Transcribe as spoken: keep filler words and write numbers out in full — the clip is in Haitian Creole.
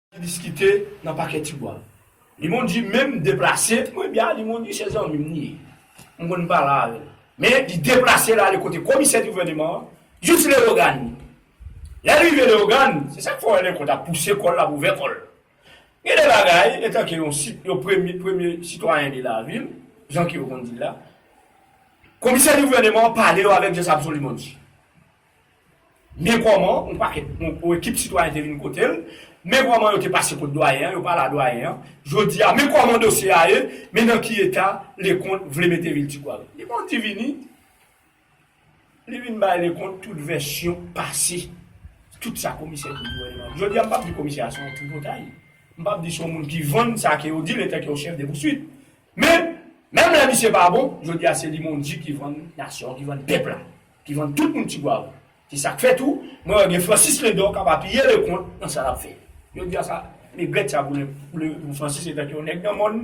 Li diskite nan pakè Tigwav. Limondji menm deplase, mwen byen Limondji se zanmi m li ye. M konn pale avè l. Men li deplase l ale kote komisè gouvènman an, jis Leyogàn. Lè l rive Leyogàn, se sa k fè w wè Lekonte ap pouse kò l, l ap ouvè kò l. Gen de bagay, etanke yon sit, yon premye, premye sitwayen de lavil, jan ke yo konn di l la, komisè gouvènman an pale yo avèk Jean Samson Limondji. Men kòman yon pakèt, yon, yon ekip sitwayen te vin kote l, men kòman yo te pase kot dwayen an, yo pale a dwayen an. Jodi a, men kòman dosye a ye, men nan ki eta Lekonte vle mete vil Tigwav. Limondji vini, li vin bay Lekonte tout vèsyon pase, tout sa komisè di gouvènman. Jodi a, m p ap di komisè a se yon tripotay. M p ap di se yon moun ki vann sa ke yo di l etanke yon chèf de pouswit. Men, menm lè misye pa bon, jodi a se Limondji ki vann nasyon, ki vann pèp la, ki vann tout moun Tigwav. Se sa k fè tou, mwen wè gen Francis Ledor k ap apiye Lekonte nan sa l ap fè. Jodi a sa, regrèt sa pou, le, pou, le, pou Francis etanke yon nèg nan mòn.